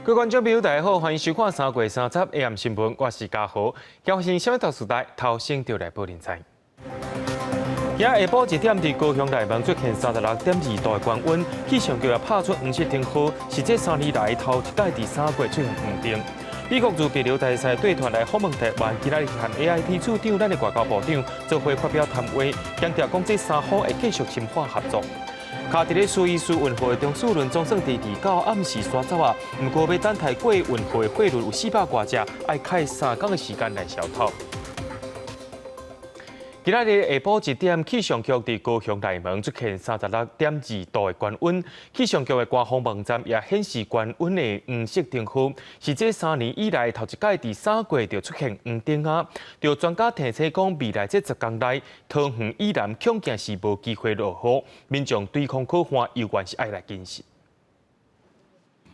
各位觀眾朋友，大家好，歡迎收看3月30 AM 新聞，我是嘉豪。今日啥物大時代，頭先就來報您知。今下晡1點，佇高雄內門出現36.2度的高溫，氣象局也拍出黃色燈號，是這3年來頭一擺佇3月出現黃燈。美國駐帛琉大使對團來訪問台灣，今仔日和 AIT 處長咱的外交部長做伙發表談話，強調講這三方會繼續深化合作。卡佇咧蘇伊士運河的中樞輪總算佇29暗時徙走啊，毋過欲等待過運河的貨輪有400外隻，愛開3工的時間來消透。今仔日下晡1點，氣象局佇高雄內門出現36.2度的高溫，氣象局的官方網站也顯示高溫的黃色燈號，是這3年以來頭一擺佇3月就出現黃燈啊！著專家提醒講，未來這10工內，桃園以南恐驚是無機會落雨，民眾對空可旱猶原是愛來謹慎。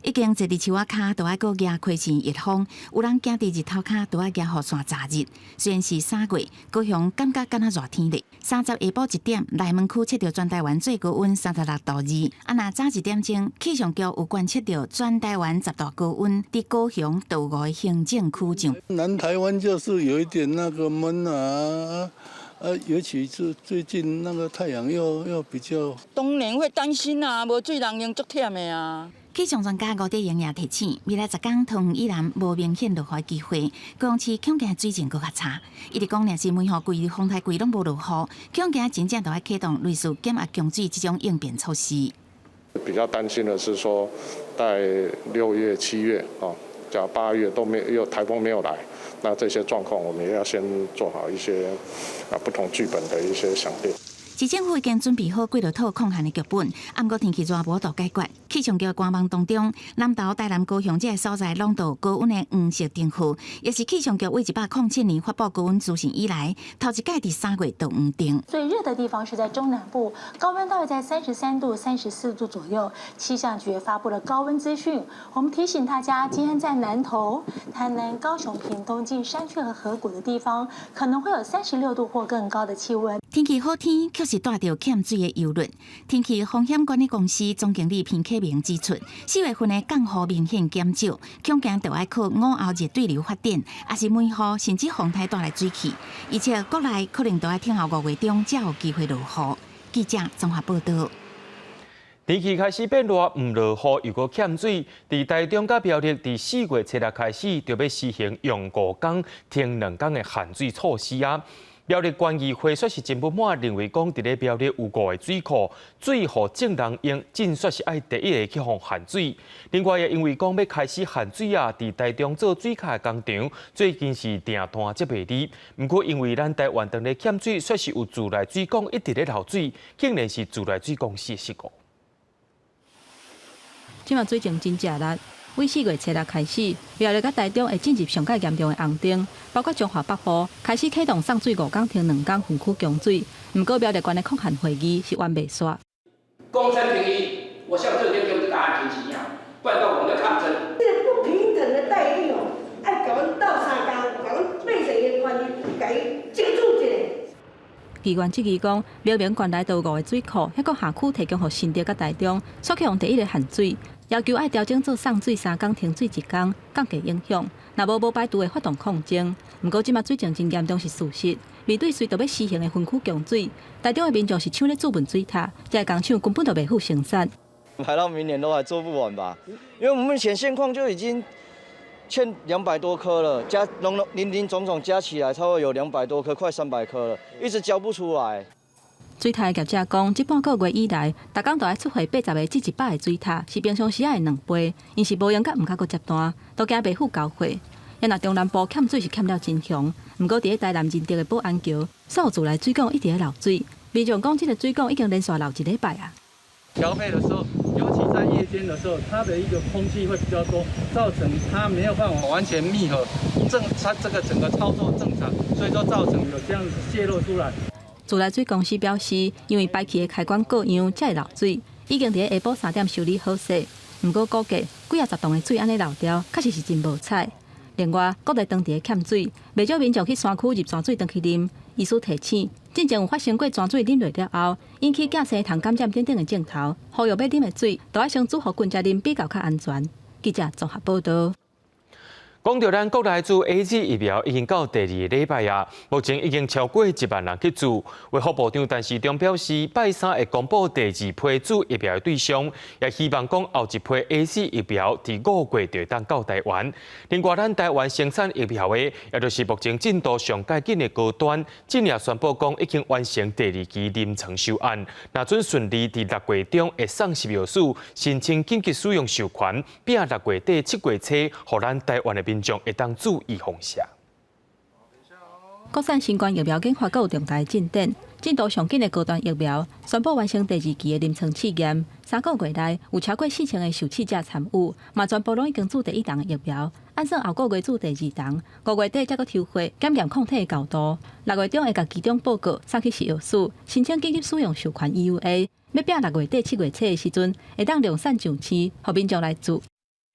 已經坐佇樹仔跤，都愛閣舉開扇熱風，有人行佇日頭跤，都愛舉雨傘遮日。雖然是3月，高雄感覺敢若熱天咧。30下晡1點，內門區測著全台灣最高溫36.2度。啊，若早1點鐘，氣象局有觀測著全台灣10大高溫，佇高雄都有五个行政區上。南台灣就是有一點那個悶啊，啊，尤其是最近那個太陽又比較。當然會擔心啊，無水人用足忝的啊。氣象專家吳德榮也提醒，未來10工桃園以南無明顯落雨機會，高雄市恐驚水情閣較差。伊直講，若是梅雨季、風台季攏無落雨，恐驚真正就愛啟動類似減壓供水這種應變措施。比較擔心的是說，在6月、7月啊，加8月都沒有颱風沒有來，那這些狀況我們也要先做好一些啊不同劇本的一些想定。市政府已經準備好幾落套抗旱的劇本，毋過天氣熱無法度解決。氣象局官網當中，南投、台南、高雄這个所在攏著高溫的黃色燈號，也是氣象局為107年發布高溫資訊以來，頭一擺佇3月著黃燈。最熱的地方是在中南部，高溫大約在33度、34度左右。氣象局發布了高溫資訊，我們提醒大家，今天在南投、台南、高雄、屏東近山區和河谷的地方，可能會有36度或更高的氣溫。天氣好天，卻是帶著欠水的憂慮。天氣風險管理公司總經理彭啟明指出，4月份的降雨明顯減少，恐驚就愛靠午後熱對流發展，抑是梅雨甚至風台帶來水汽，而且國內可能都愛等候5月中才有機會落雨。記者綜合報道。天氣開始變熱，毋落雨又閣欠水。佇台中佮苗栗，佇4月初6開始就欲實行用五工停兩工的限水措施啊。苗栗縣議會煞是真不滿，認為講佇咧苗栗有五個水庫，水予眾人用，真煞是愛第一个去予限水。另外也因為講欲開始限水啊，佇台中做水卡的工廠最近是訂單接袂離。毋過因為咱台灣當咧欠水，煞是有自來水管一直咧漏水，竟然是自來水公司的失誤。這馬水情真正力，為4月初6開始，苗栗佮台中會進入上蓋嚴重的紅燈，包括彰化北部開始啟動送水五工停兩工分區供水。毋過苗栗縣的抗旱會議是完袂煞。公生便宜，我希望這邊給我們答案提醒不然我們要抗爭。這個不平等的待遇哦，愛共阮鬥相共，共阮百姓的權利，共伊爭取一下。議員質疑講，明明縣內就有五个水庫，猶閣下區提供予新竹佮台中，煞去予第一个限水，要求愛調整做送水三工停水一工，降低影響。若無無排除會發動抗爭。毋過這馬水情真嚴重是事實，面對隨著欲施行的分區供水，台中的民眾是搶咧注文水塔，這个工廠根本就袂赴生產。排到明年都還做不完吧？因為我們目前現況就已經欠200多顆了，加林林總總加起來，差不多有200多顆，快300顆了，一直交不出來。水塔的業者講，這半個月以來，逐工都愛出貨80個至100個水塔，是平常時仔的2倍。𪜶是無閒佮毋較閣接單，都驚袂赴交貨。也若中南部欠水是欠了真兇，毋過佇咧台南仁德的保安橋，所有自來水管一直咧漏水。民眾講，這个水管已經連續漏一禮拜啊。調配的時候，尤其在夜間的時候，它的一個空氣會比較多，造成它沒有辦法完全密合，它這個整個操作正常，所以說造成有這樣子洩漏出來。自來水公司表示，因為排氣的開關過樣才會漏水，已經佇咧下晡3點修理好勢。毋過估計幾仔十噸的水按呢漏掉，確實是真無彩。另外，國內當地的欠水，袂少民眾去山區入泉水轉去啉。醫師提醒，進前有發生過泉水啉落了後，引起囝生腸感染等等的症頭，呼籲欲啉的水，都愛先煮予滾才啉，比較較安全。記者綜合報道。講著咱國內注 AZ 疫苗已經到第二個禮拜啊，目前已經超過1萬人去注。衛福部長陳時中表示，拜三會公布第二批注疫苗的對象，也希望講後一批 AZ 疫苗佇5月就會當到台灣。另外，咱台灣生產疫苗的，也就是目前進度上蓋緊的高端，今日宣布講已經完成第二期臨床試驗，若準順利佇6月中會送食藥署申請緊急使用授權，拼6月底7月初，予咱台灣的民眾會當注預防射。國產新冠疫苗研發閣有重大進展，進度上緊的高端疫苗宣布完成第二期的臨床試驗，3個月內有超過4000個受試者參與，嘛全部攏已經注第一針的疫苗。按算後個月注第二針，5月底才閣抽血檢驗抗體的高度，6月中會共期中報告送去食藥署申請緊急使用授權 EUA，欲拼6月底7月初的時陣，會當量產上市，予民眾來注。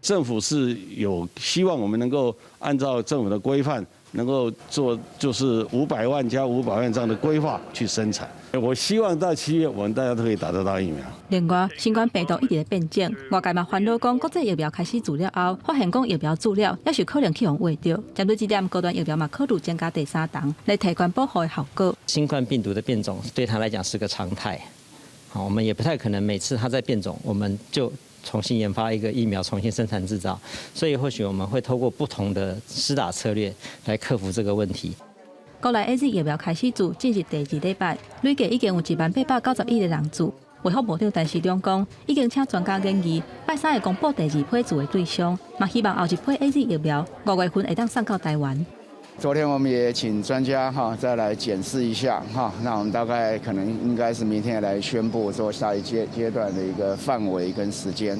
政府是有希望我們能夠按照政府的規範，能夠做就是500萬加500萬這樣的規劃去生產。我希望到7月，我們大家都可以打得到疫苗。另外，新冠病毒一直咧變種，外界嘛煩惱講國際疫苗開始注了後，發現講疫苗注了猶是可能去予穢著。針對這點，高端疫苗嘛考慮增加第三針來提懸保護的效果。新冠病毒的變種對他來講是個常態，好，我們也不太可能每次它在變種，我們就重新研發一個疫苗，重新生產製造，所以或許我們會透過不同的施打策略來克服這個問題。國內 AZ 疫苗開始注，進入第二禮拜，累計已經有10,891個人注。衛福部長陳時中講，已經請專家研議，拜三會公布第二批注的對象，嘛希望後一批 AZ 疫苗5月份會當送到台灣。昨天我們也請專家哈再來檢視一下哈，那我們大概可能應該是明天來宣布說下一階段的一個範圍跟時間。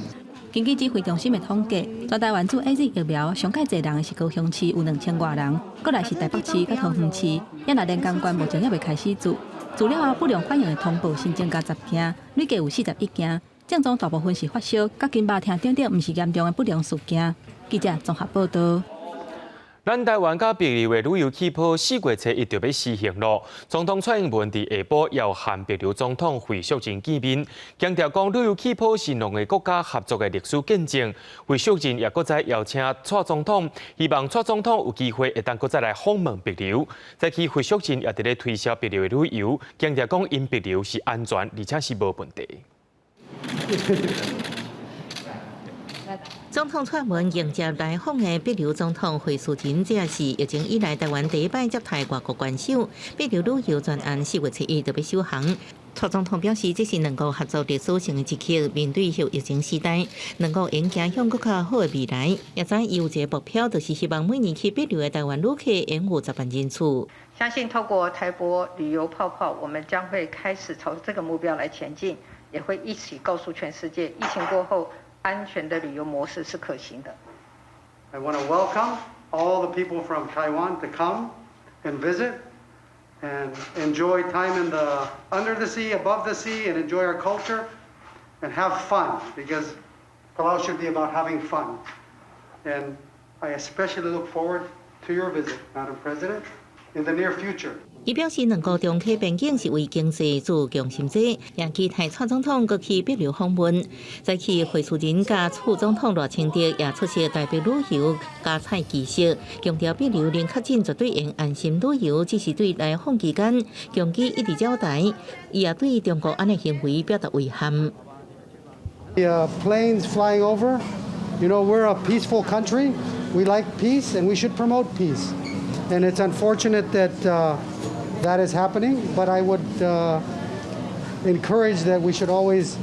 根據指揮中心的統計，全台灣注 AZ 疫苗上蓋濟人的是高雄市，有2000外人，過來是台北市佮桃園市。也若連江縣目前猶未開始注，注了後不良反應的通報新增加10件，累計有41件，症狀大部分是發燒、佮筋肉疼等等，毋是嚴重的不良事件。記者綜合報道。咱台灣佮帛琉的旅遊氣泡4月初一就欲施行囉。總統蔡英文佇下晡又和帛琉總統惠恕仁見面，強調講旅遊氣泡是兩个國家合作的歷史見證。惠恕仁也閣再邀請蔡總統，希望蔡總統有機會會當閣再來訪問帛琉。再去惠恕仁也佇咧推銷帛琉的旅遊，強調講𪜶帛琉是安全，而且是無問題。總統蔡英文迎接來訪的帛琉總統惠恕仁，這是疫情以來台灣第一擺接待外國元首。帛琉旅遊專案4月初一就欲首航。蔡總統表示，這是兩國合作歷史性的一刻。面對後疫情時代，兩國應走向閣較好的未來。也知有一個目標，就是希望每年去帛琉的台灣旅客應有10萬人次。相信透過台帛旅遊泡泡，我們將會開始朝這個目標來前進，也會一起告訴全世界，疫情過後，安全的旅遊模式是可行的。 I want to welcome all the people from Taiwan to come and visit and enjoy time in the under the sea, above the sea, and enjoy our culture and have fun because Palau should be about having fun. And I especially look forward to your visit, Madam President, in the near future. 伊表示，兩國重啟邊境是為經濟做強心劑，也期待蔡總統閣去帛琉訪問。早起惠恕仁佮副總統賴清德也出席台帛旅遊加菜儀式，強調帛琉零確診絕對會安心旅遊，只是對來訪期間共機一直繞台，伊也對中國按呢行為表達遺憾。 The planes flying over, we're a peaceful country. We like peace and we should promote peace. And it's unfortunate that that is happening, but I would encourage that we should always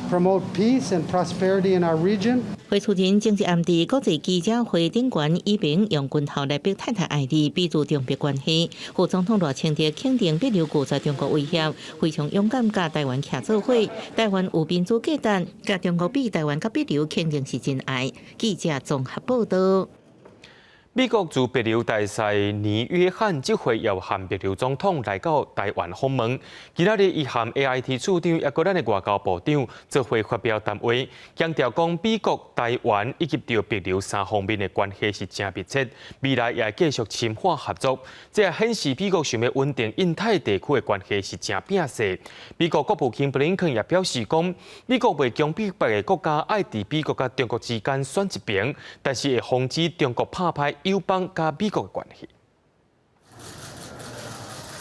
promote peace and prosperity in our region. 惠恕仁前一暗佇國際記者會頂懸，以免用拳頭來逼太太愛麗，比喻中帛關係。副總統賴清德肯定帛琉拒絕中國威脅，非常勇敢佮台灣徛做伙。台灣有民主價值，佮中國比台灣佮帛琉肯定是真愛。記者綜合報道。美國駐帛琉大使倪約翰這回又和帛琉總統來到台灣訪問。今仔日伊和 AIT 處長，抑閣咱的外交部長做伙發表談話，強調講美國、台灣以及著帛琉三方面的關係是誠密切，未來也會繼續深化合作。這顯示美國想欲穩定印太地區的關係是誠摒勢。美國國務卿布林肯也表示講，美國袂強迫別个國家愛佇美國佮中國之間選一邊，但是會防止中國拍壞友邦佮美國的關係。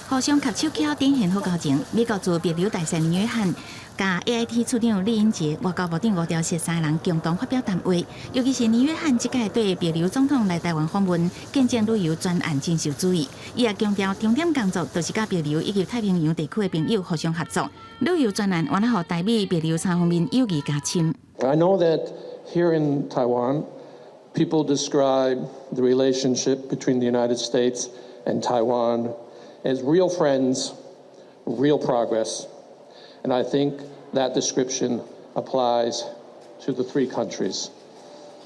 互相合手翹展現好交情。美國駐帛琉大使倪約翰佮 AIT 處長酈英傑、外交部長吳釗燮三个人共同發表談話。尤其是倪約翰這擺對帛琉總統來台灣訪問，見證旅遊專案真受注意。伊也強調，重點工作就是佮帛琉以及太平洋地區的朋友互相合作。旅遊專案會予台美帛琉三方面友誼加深。 I know that here in Taiwan, people describe the relationship between the United States and Taiwan as real friends, real progress. And I think that description applies to the three countries,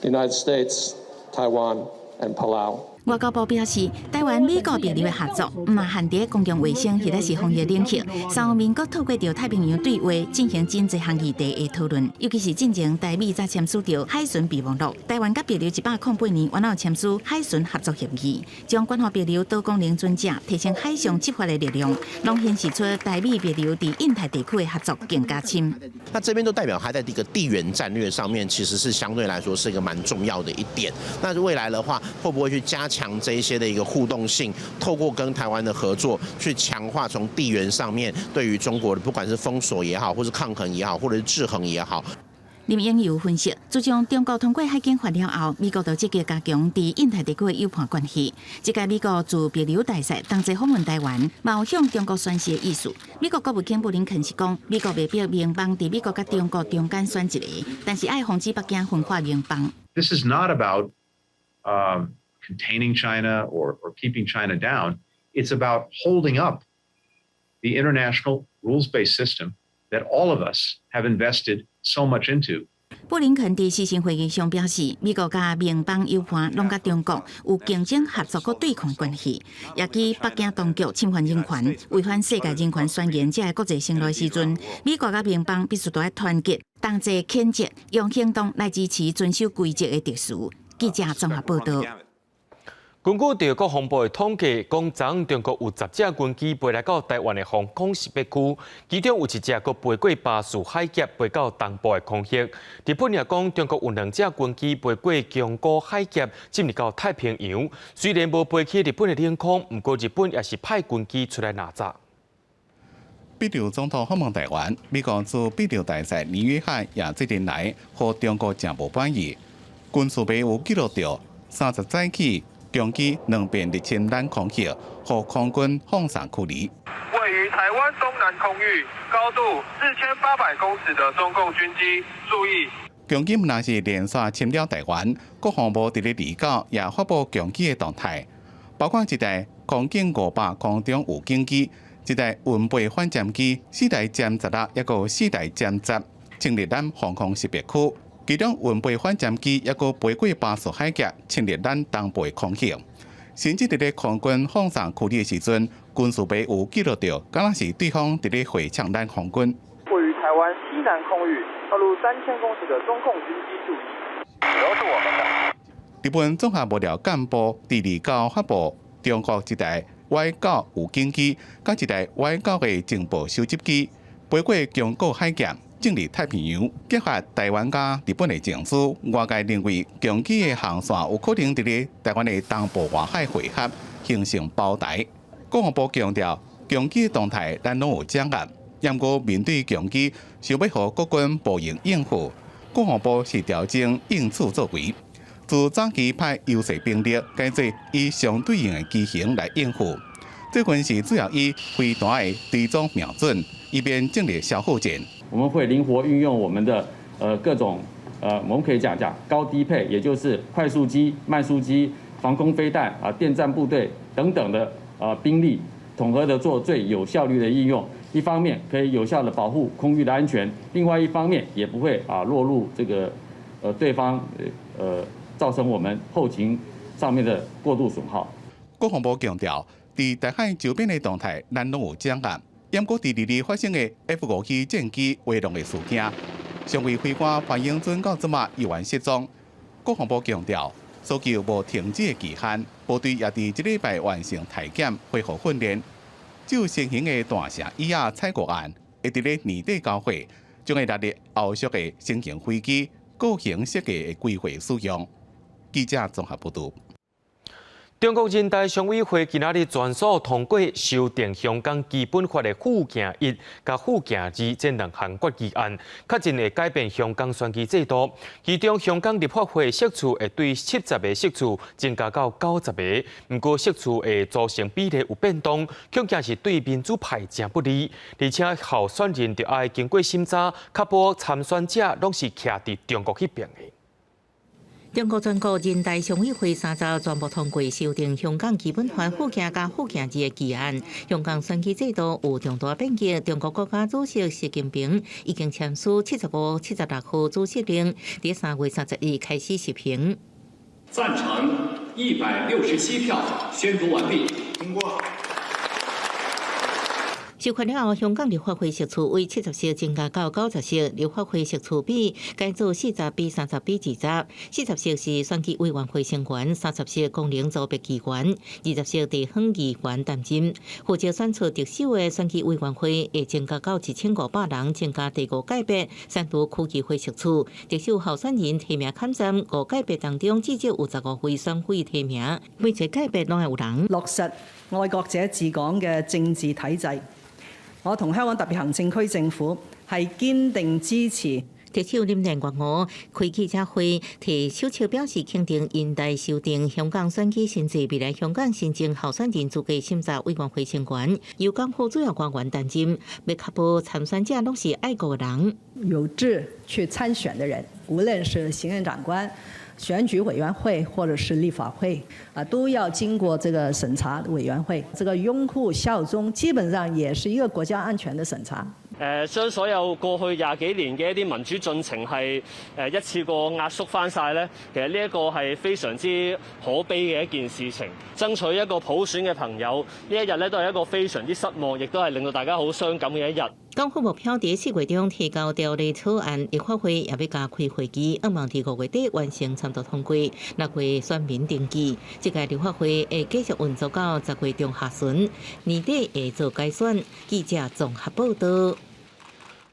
the United States, Taiwan, and Palau. 外交部表示，台灣、美國、帛琉的合作，毋但限佇公共衛生或者是防疫領域，三方面閣透過著太平洋對話進行真濟項議題的討論。尤其是進前台美才簽署著海巡備忘錄，台灣佮帛琉108年原來有簽署海巡合作協議，將關乎帛琉多功能船隻提升海上執法的力量，攏顯示出台美帛琉佇印太地區的合作更加深。那這邊都代表它在這個地緣戰略上面，其實是相對來說是一個蠻重要的一點。那未來的話，會不會去加強這一些的一個互動性，透過跟台灣的合作，去強化從地緣上面對於中國的，不管是封鎖也好，或是抗衡也好，或者是制衡也好。林英友分析，自從中國通過海警法了後，美國就積極加強佇印太地區的友伴關係。這屆美國駐帛琉大使同齊訪問台灣，嘛有向中國宣示的意思。美國國務卿布林肯是講，美國袂逼盟邦佇美國佮中國中間選一个，但是愛防止北京分化盟邦。 This is not about containing China or keeping China down. It's about holding up the international rules-based system that all of us have invested so much into. 布林肯佇視訊會議上表示，美國佮盟邦友伴攏佮中國有競爭、合作閣對抗關係，也指北京當局侵犯人權、違反世界人權宣言這个國際承諾的時陣，美國佮盟邦必須著愛團結、同齊譴責，用行動來支持遵守規則的秩序。記者綜合報道。根據著國防部的統計，講昨昏中國有10隻軍機飛來到台灣的防空識別區，其中有一隻閣飛過巴士海峽，飛到東部的空域。日本也講，中國有兩隻軍機飛過宮古海峽，進入到太平洋。雖然無飛去日本的領空，毋過日本也是派軍機出來攔截。帛琉總統訪問台灣，美國駐帛琉大使倪約翰也做陣來，予中國誠無滿意。軍事媒有記錄著30早起，共機兩遍入侵咱空域，予空軍放送驅離。位於台灣東南空域，高度4800公尺的中共軍機，注意。共機毋但是連續侵擾台灣，國防部佇咧29也發布共機的動態，包括一台空警500空中預警機，一台雲背反潛機，四台殲16，抑閣四台殲十，進入咱防空識別區。其中雲背反潛機抑閣飛過巴士海峽，侵入咱東部的空域。甚至佇咧空軍放送驅離的時陣，軍事媒有記錄著，敢若是對方佇咧回嗆咱空軍。位於台灣西南空域，高度3000公尺的中共軍機注意，都是我們的。日本綜合幕僚幹部佇29發布中國一台Y-9預警機，佮一台 Y-9的情報收集機，飛過宮古海峽，進入太平洋，結合台灣佮日本的情資，外界認為共機的航線有可能佇咧台灣的東部外海匯合，形成包台。國防部強調，共機的動態咱攏有掌握，毋過面對共機，想欲予國軍步兵應付，國防部是調整應處作為，自早期派優勢兵力，改做以相對應的機型來應付。最近是主要以飛彈的追蹤瞄準，以免進入消耗戰。我們會靈活運用我們的各種我們可以講講高低配，也就是快速機、慢速機、防空飛彈啊、電戰部隊等等的兵力，統合的做最有效率的應用。一方面可以有效的保護空域的安全，另外一方面也不會啊落入這個對方造成我們後勤上面的過度損耗。國防部強調，佇台海周邊的動態，咱攏有掌握。毋過佇二二發生的 F-5C 戰機滑落的事件，上尉飛官潘永尊到這馬猶原失蹤。國防部強調，搜救無停止的期限，部隊也佇這禮拜完成體檢恢復訓練。就先行的大城椅仔採購案，會佇咧年底交貨，將會納入後續的新型飛機個型設計的規劃使用。記者綜合報導。中國人大常委會今仔日全數通過修訂香港基本法的附件一佮附件二這兩項決議案，確認會改變香港選舉制度。其中，香港立法會席次會對70個席次增加到90個，毋過席次的組成比例有變動，恐驚是對民主派誠不利。而且候選人著愛經過審查，確保參選者攏是徛佇中國彼爿的。中國全國人大常委會30全部通過修訂香港基本法附件佮附件二的議案，香港選舉制度有重大變革。中國國家主席習近平已經簽署75、76號主席令，佇3月31日開始實行。贊成167票，宣讀完畢，通過。修法了後，香港立法會席次為70席增加到90席，立法會席次比改做40比30比20。40席是選舉委員會成員，30席功能組別議員，20席地方議員擔任。負責選出特首的選舉委員會會增加到1500人，增加第五界別刪除區議會席次。特首候選人提名坎站五界別當中，至少有15位選委提名，每一個界別攏愛有人。落實愛國者治港嘅政治體制。我同香港特別行政區政府係堅定支持。特首林鄭月娥開記者會，提手冊表示肯定人大修訂香港選舉新制，未來香港新增候選人資格審查委員會成員由港府主要官員擔任，欲確保參選者攏是愛國人。有志去參選的人，無論是行政長官、選舉委員會或者是立法會，啊，都要經過這個審查委員會。這個擁護效忠基本上也是一個國家安全的審查。將所有過去廿幾年嘅一啲民主進程係一次過壓縮翻晒咧，其實呢一個係非常之可悲嘅一件事情。爭取一個普選嘅朋友，呢一日咧都係一個非常之失望，亦都係令到大家好傷感嘅一日。港府目標佇4月中提交條例草案，立法會也欲加開會議，向望佇5月底完成三讀通過，6月選民登記。這屆立法會會繼續運作到10月中下旬，年底會做改選。記者綜合報道。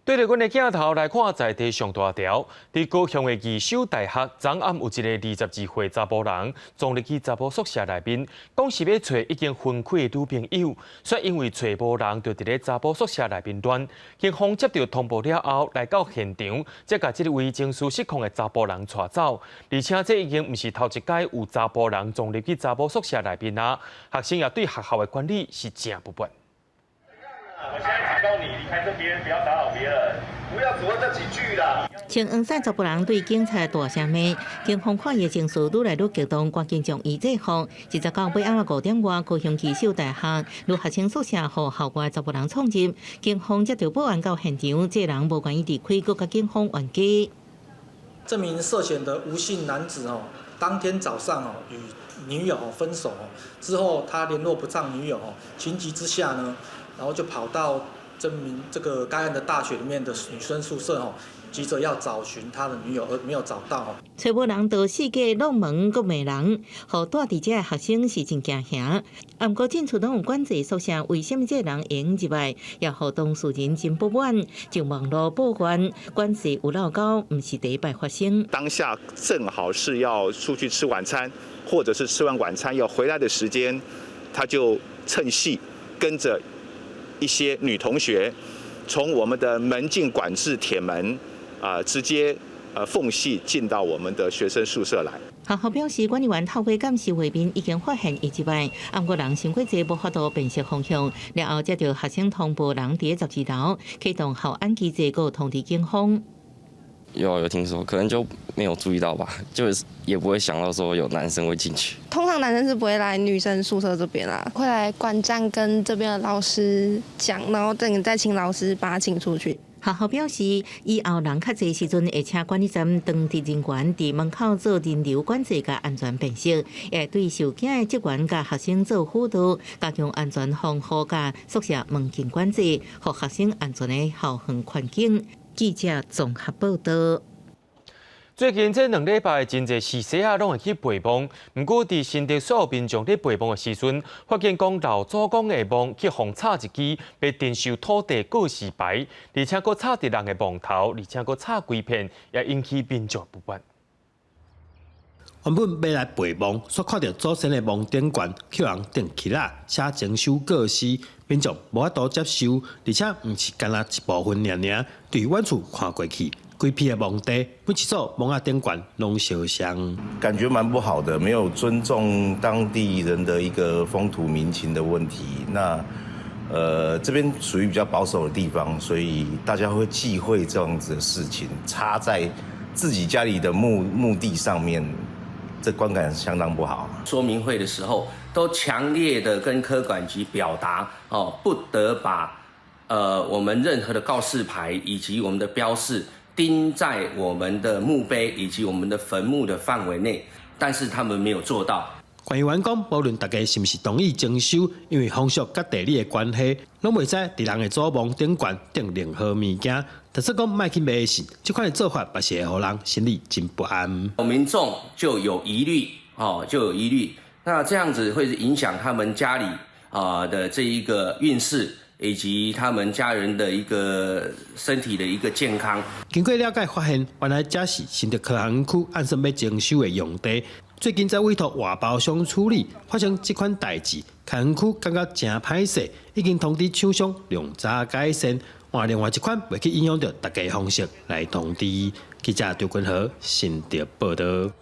對著阮的鏡頭來看，在地上大條，佇高雄的義守大學，昨暗有一个22歲查埔人，闖入去查埔宿舍內面，講是欲揣已經分開的女朋友，卻因為揣無人，就佇咧查埔宿舍內面亂。警方接到通報了後，來到現場，才共這位情緒失控的查埔人帶走。而且這已經毋是頭一擺有查埔人闖入去查埔宿舍內面啊！學生也對學校的管理是誠不滿。我現在警告你，離開這邊，不要打擾別人，不要只問這幾句啦。穿黃衫查埔人對警察大聲罵，警方看伊情緒愈來愈激動，趕緊將伊制服。29尾暗5點外，高雄義守大學女學生宿舍，予校外查埔人闖入，警方接到報案到現場，這人無願意離開，閣共警方冤家。這名涉嫌的吳姓男子哦，當天早上哦與女友分手之後，他聯絡不上女友，情急之下呢，然後就跑到這名這個該案的大學裡面的女生宿舍哦，急着要找尋他的女友，而沒有找到。揣無人就四界挵門閣罵人，予蹛佇遮的學生是真驚嚇。啊，毋過進出攏有管制宿舍，為啥物這人會用入來？也予當事人真不滿，上網路報怨，管制有漏溝，毋是第一擺發生。當下正好是要出去吃晚餐，或者是吃完晚餐要回來的時間，他就趁隙跟着一些女同學，從我們的門禁管制鐵門啊，直接縫隙進到我們的學生宿舍來。學校表示，管理員透過監視畫面已經發現伊入來，毋過人傷過濟，無法度辨識方向。了後接到學生通報，人佇12樓，啟動校安機制，閣通知警方。有聽說，可能就沒有注意到吧，就也不會想到說有男生會進去。通常男生是不會來女生宿舍這邊啦，會來管站跟這邊的老師講，然後等再請老師把他請出去。學校表示，以後人較濟時陣，會請管理站當地人員佇門口做人流管制佮安全辨識，會對受驚的職員佮學生做輔導，加強安全防護佮宿舍門禁管制，予學生安全的校園環境。記者綜合報道。最近這兩禮拜，真濟時勢啊，攏會去陪墓。毋過，佇新竹所有民眾咧陪墓的時陣，發現講老祖公的墓去予插一支欲徵收土地告示牌，而且閣插佇人的墓頭，而且閣插規片，也引起民眾不滿。原本欲來陪墓，煞看著祖先的墓頂懸予人釘旗仔，寫徵收告示，民眾無法度接受，而且毋是干焦一部分爾爾，對遠處看過去，規片的墓地，每一組墓仔頂懸攏相像。感覺蠻不好的，沒有尊重當地人的一個風土民情的問題。那，這邊屬於比較保守的地方，所以大家會忌諱這樣子的事情，插在自己家裡的墓地上面，這觀感相當不好。說明會的時候，都強烈的跟科管局表達，哦，不得把，我們任何的告示牌以及我們的標示釘在我們的墓碑以及我們的墳墓的範圍內，但是他們沒有做到。官員講，無論大家是毋是同意徵收，因為風俗佮地理的關係，攏袂使佇人的祖墓頂懸釘任何物件。但是講莫去迷信，這款的做法嘛是會予人心裡真不安。民眾就有疑慮，哦，就有疑慮。那這樣子會影響他們家裡啊的這一個運勢，以及他們家人的一個身體的一個健康。經過了解發現，原來這是新竹科學園區按算欲徵收的用地，最近才委託外包商處理，發生這款代誌，科學園區感覺誠歹勢，已經通知廠商量早改善，換另外一款袂去影響著大家方式來通知。記者張君和新竹報道。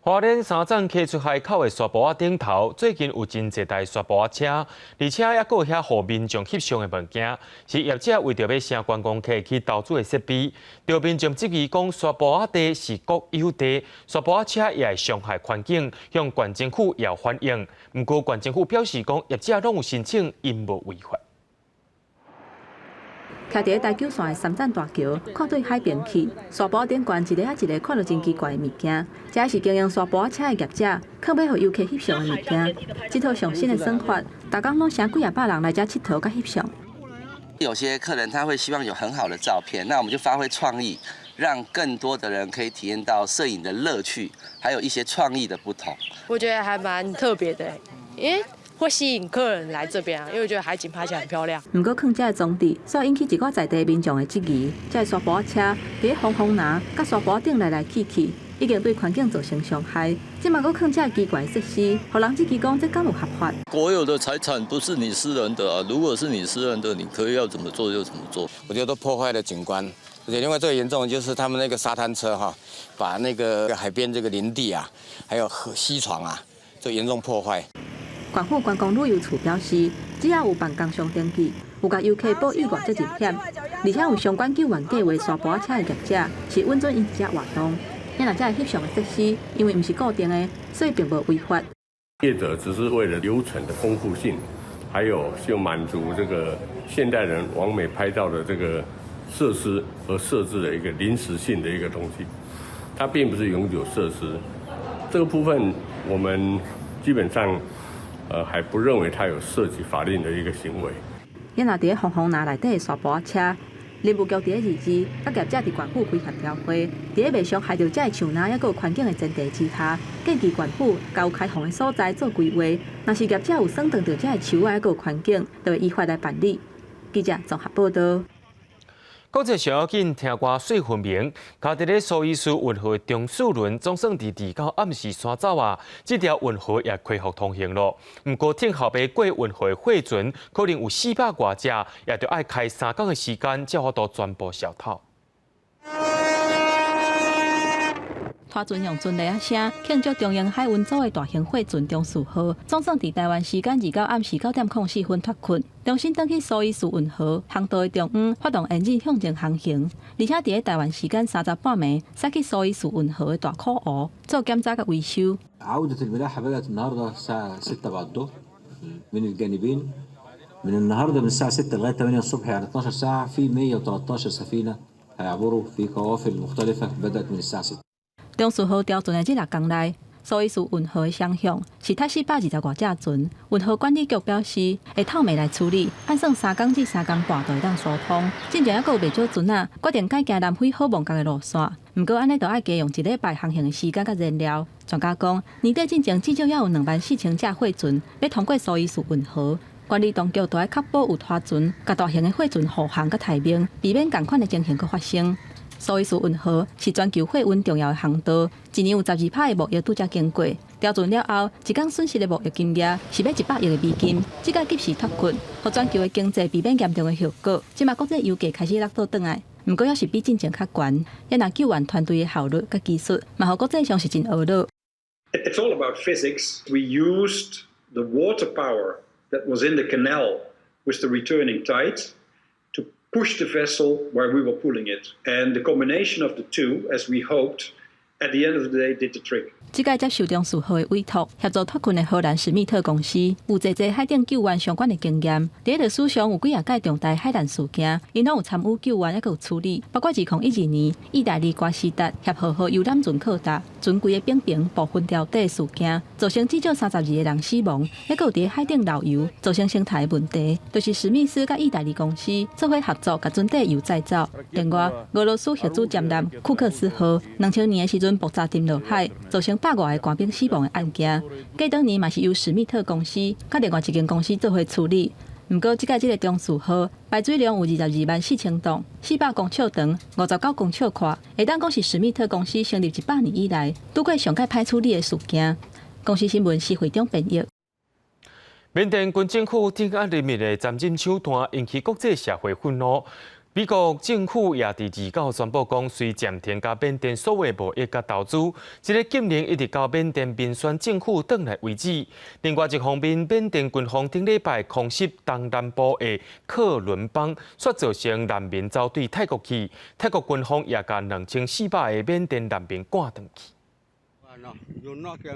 花蓮三棧溪出海口的沙埔仔頂頭，最近有真濟台沙埔仔車，而且猶閣有遐予民眾翕相的物件，是業者為著欲吸觀光客去投資的設備。著民眾質疑講，沙埔仔地是國有地，沙埔仔車也會傷害環境，向縣政府也有反映。毋過縣政府表示講，業者攏有申請，𪜶無違法。徛佇台九線的三棧大橋，看對海邊去，沙埔頂懸一个仔一个看著真奇怪的物件。這是經營沙埔仔車的業者，囥欲予遊客翕相的物件。這套上新的算法，逐工攏成幾仔百人來遮𨑨迌佮翕相。有些客人他會希望有很好的照片，那我們就發揮創意，讓更多的人可以體驗到攝影的樂趣，還有一些創意的不同。我覺得還蠻特別的，因為會吸引客人來這邊啊，因為我覺得海景拍起來很漂亮。毋過，囥這个裝置，煞引起一寡在地民眾的質疑。這个沙埔仔車佇咧風風林佮沙埔頂來來去去，已經對環境造成傷害。這馬閣囥這个奇怪設施，予人質疑講這敢有合法？國有的財產不是你私人的啊！如果是你私人的，你可以要怎麼做就怎麼做。我覺得都破壞了景觀，而且另外最嚴重的就是他們那個沙灘車哈，把那個海邊這個林地啊，還有河溪床啊，就嚴重破壞。縣府觀光旅遊處表示，只要有辦工商登記，有共遊客報意外責任險，而且有相關救援計畫沙埔仔車的業者是允准𪜶佇遮活動。若這个翕相的設施，因為毋是固定的，所以並無違法。業者只是為了流程的豐富性，還有就滿足這個現代人網美拍照的這個設施而設置的一個臨時性的一個東西，它並不是永久設施。這個部分我們基本上，還不認為它有涉及法令的一個行為。伊若佇咧風風林內底的沙埔仔車，林務局佇咧22日，佮業者佇縣府開協調會，佇咧袂傷害著這个樹林猶閣有環境的前提之下，建議縣府共有開放的所在做規劃。若是業者有損斷著這个樹仔猶閣有環境，就會依法來辦理。記者綜合報道。國際上要緊，聽歌媠分明，徛佇咧蘇伊士運河中樞輪總算佇29暗時徙走啊！這條運河也恢復通行咯。毋過，等候欲過運河的貨船可能有400外隻，也著愛開3工的時間，才有法度全部消透。拖船用船螺仔聲慶祝長榮海運組的大型貨船中樞號，總算佇台灣時間29暗時9點04分脫困，重新轉去蘇伊士運河航道的中央，發動引擎向前航行，而且佇咧台灣時間30半暝，駛去蘇伊士運河的大苦湖做檢查佮維修。 عودة الملاحة بدأت النهاردة الساعة 6 بعد الظهر من الجانبين من النهارده من الساعة 6 لغاية 8 الصبح، يعني 12 ساعة، في 113 سفينة هيعبروا في قوافل مختلفة بدأت من الساعة 6. 中澍號調船的這六工內，蘇伊士運河的雙向是塞420外隻船。運河管理局表示，會透明來處理，按算3工至3工半就會當疏通。進前猶閣有袂少船仔決定改行南非好望角的路線，毋過按呢就愛加用一禮拜航行的時間佮燃料。專家講，年底進前至少猶有24,000隻貨船欲通過蘇伊士運河。管理當局就愛確保有拖船、佮大型的貨船護航佮待命，避免仝款的情形閣發生。蘇伊士運河是全球貨運重要的航道，一年有12%的貿易拄遮經過。調船了後，一工損失的貿易金額是欲100億的美金。這個及時脫困，予全球的經濟避免嚴重的後果。這馬國際油價開始落倒轉來，毋過猶是比進前較懸。也若救援團隊的效率佮技術，嘛予國際上是真懊惱。 It's all about physics. We used the water power that was in the canal with the returning tide to push the vessel while we were pulling it. And the combination of the two, as we hoped, at the end of the day did the trick. 這擺接受中澍號的委託，協助脫困的荷蘭史密特公司，有濟濟海頂救援相關的經驗。佇咧歷史上有幾仔擺重大海難事件，𪜶攏有參與救援，猶閣有處理。包括2012年，意大利瓜斯達協和號遊覽船靠搭，船規个頂爿部分掉底事件，造成至少32個人死亡。猶閣有佇咧海頂漏油，造成生態問題，就是史密斯佮意大利公司做伙合作，共船底油載走。另外，俄羅斯核子潛艦庫克斯號2000年的時陣爆炸沉落海，造成100外個官兵死亡的案件，過當年嘛是由史密特公司佮另外一間公司做伙處理。毋過，這擺這个中澍號排水量有22萬4千噸，400公尺長，59公尺闊，會當講是史密特公司成立100年以來拄過上蓋歹處理的事件。公視新聞施會長編譯。緬甸軍政府鎮壓人民的殘忍手段，引起國際社會憤怒。美國政府也佇29宣布講，隨暫停佮緬甸所有貿易佮投資，這个禁令一直到緬甸民選政府轉來為止。另外一方面，緬甸軍方頂禮拜空襲東南部的克倫邦，煞造成難民走對泰國去，泰國軍方也共2400個緬甸難民趕轉去。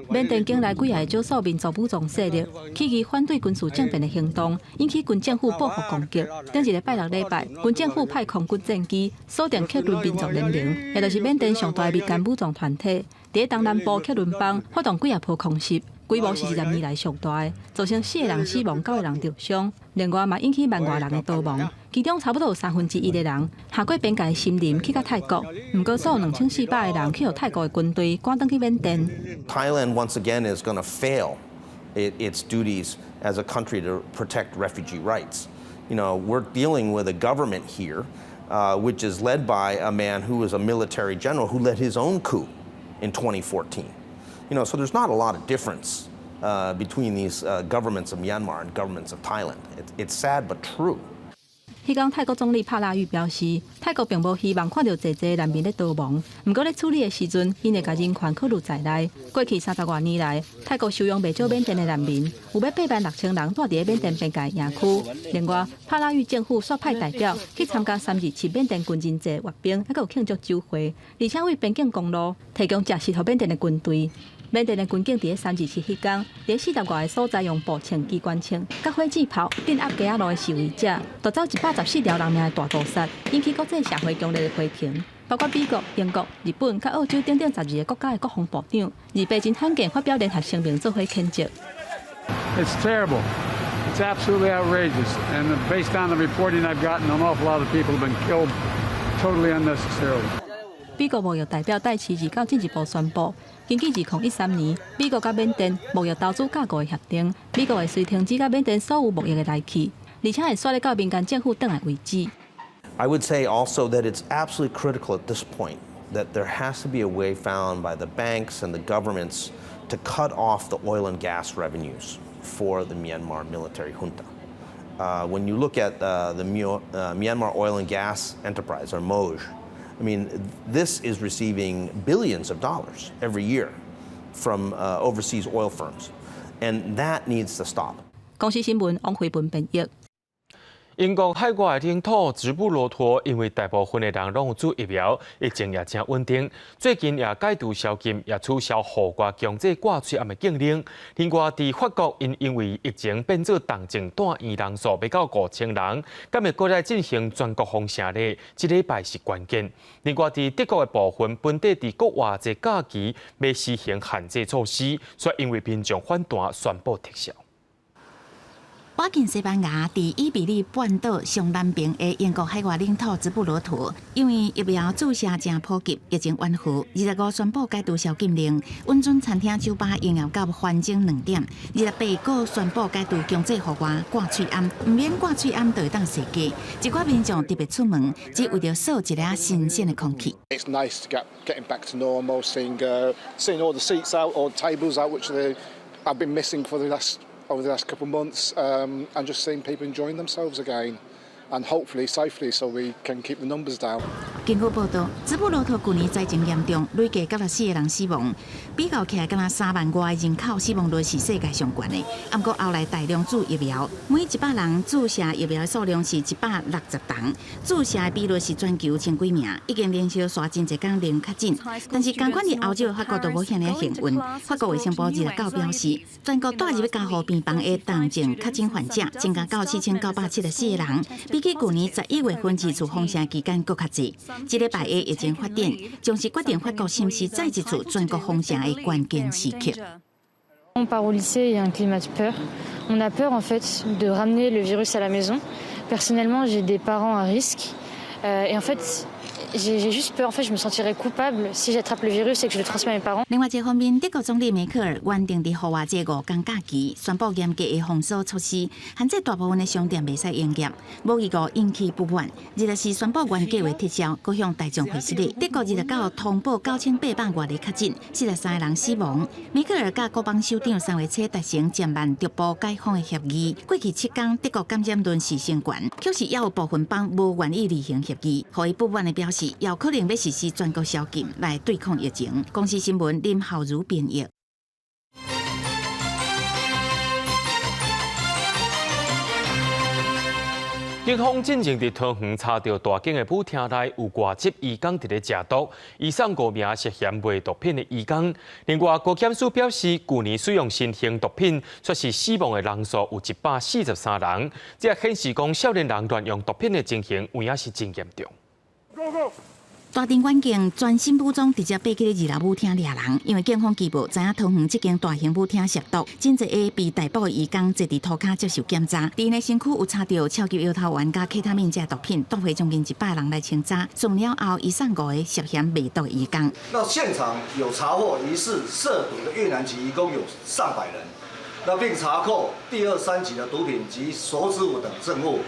緬甸境內幾个少數民族武裝勢力起義反對軍事政變的行動，引起軍政府報復攻擊。頂一个拜六禮拜，軍政府派空軍戰機鎖定克倫民族聯盟，也就是緬甸上大的民間武裝團體，佇東南部克倫邦發動幾仔波空襲，規模是20年來上大的，造成四個人死亡，九個人受傷。另外嘛引起萬外人的逃亡，其中差不多有1/3的人跨過邊界的森林去到泰國。毋過，所有2400個人去予泰國的軍隊趕轉去緬甸。 Thailand once again is going to fail its duties as a country to protect refugee rights. We're dealing with a government here, which is led by a man who was a military general who led his own coup in 2014. So there's not a lot of difference between these governments of Myanmar and governments of Thailand. It's sad but true. 彼工泰國總理帕拉育表示，泰國並無希望看著濟濟難民咧逃亡，毋過咧處理的時陣，𪜶會共人權考慮在內。過去30外年來，泰國收容袂少緬甸的難民，有欲86,000人蹛佇咧緬甸邊界營區。另外，帕拉育政府煞派代表去參加327緬甸軍人節閱兵，猶閣有慶祝酒會，而且為邊境公路提供食食予緬甸的軍隊。緬甸的軍警佇咧327彼工，佇咧40外个所在用步槍、機關槍、佮火箭炮鎮壓街仔路的示威者，奪走114條人命的大屠殺，引起國際社會強烈的批評。包括美國、英國、日本、佮澳洲等等12个國家的國防部長，28真罕見發表聯合聲明做伙譴責。 It's terrible. It's absolutely outrageous. And based on the reporting I've gotten, an awful lot of people have been killed totally unnecessarily. 美國貿易代表戴琪29進一步宣布，根據2013年美國佮緬甸貿易投資架構的協定，美國會隨停止佮緬甸所有貿易的來去，而且會煞咧到民間政府轉來為止。 I would say also that it's absolutely critical at this point that there has to be a way found by the banks and the governments to cut off the oil and gas revenues for the Myanmar military junta. When you look at the Myanmar Oil and Gas Enterprise, or MOGE, I mean, this is receiving billions of dollars every year from overseas oil firms, and that needs to stop. 公視新聞王惠文編譯。英國海外領土直布羅陀，因為大部分的人攏有注疫苗，疫情也誠穩定。最近也解除宵禁，也取消戶外強制掛喙罨的禁令。另外，佇法國𪜶因為疫情變做重症住院人數欲到5000人，敢會閣來進行全國封城咧？這禮拜是關鍵。另外，佇德國的部分，本地佇復活節假期欲實行限制措施，卻因為民眾反彈，宣布撤銷。倚近西班牙，佇伊比利半島上南邊的英國海外領土直布羅陀，因為疫苗注射誠普及，疫情緩和，25宣布解除宵禁令，允准餐廳、酒吧營業到黃昏2點。28閣宣布解除強制戶外掛喙罨，毋免掛喙罨就會當踅街。一寡民眾特別出門，只為著嗅一下新鮮的空氣。 It's nice to get getting back to normal, seeing all the seats out, all the tables out, which they have been missing for the last over the last couple of months, and just seeing people enjoying themselves again, and hopefully safely, so we can keep the numbers down. 根據報道，直布羅陀舊年災情嚴重，累計94個人死亡，比較起來，敢若3萬外人口死亡率是世界上懸的。毋過後來大量注疫苗，每100人注射疫苗的數量是160筒，注射的比率是全球前幾名，已經連續紲真濟工零確診。但是仝款佇歐洲的法國都無遐爾仔幸運。法國衛生部29表示，全國帶入加護病房的重症確診患者增加到4974個人，比起舊年11月份二次封城期間閣較濟。這禮拜的疫情發展，將是決定法國是毋是再一次全國封城的關鍵時刻。 On part au lycée, il y a un climat de peur. On a peur en fait de ramener le virus à la maison. Personnellement, j'ai des parents à risque. Et en fait, j'ai juste peur. En fait, je me sentirais coupable si j'attrape le virus et que je le transmets à mes parents. 另外一方面，德國總理梅克爾原定佇復活節5工假期宣布嚴格的封鎖措施，限制大部分的商店袂使營業。無預告引起不滿，24宣布原計劃撤銷，閣向大眾回失禮。德國29通報9800外例確診，43個人死亡。梅克爾佮國邦首長三月初達成漸慢逐步解封的協議。過去7工，德國感染率是升懸，卻是猶有部分邦無願意履行協議，予伊不滿的表示，有可能欲實施全國宵禁來對抗疫情。公視新聞林浩如編譯。警方進前佇桃園查著大間的舞廳內有外籍移工佇咧食毒，移送五名涉嫌賣毒品的移工。另外，高檢署表示，舊年使用新型毒品，卻是死亡的人數有143人，這顯示講少年人亂用毒品的情形有影是真嚴重。大田縣警全新武裝直接爬去二樓舞廳掠人，因為警方據報知影桃園這間大型舞廳涉毒，真濟个被逮捕的移工坐佇塗跤接受檢查，佇𪜶的身軀有查著超級搖頭丸佮 K 他命這毒品，帶回將近100人來清查，送了後移送五個涉嫌賣毒的移工。那現場有查獲疑似涉毒的越南籍移工有上百人，那並查扣第二、三級的毒品及手指舞等證物。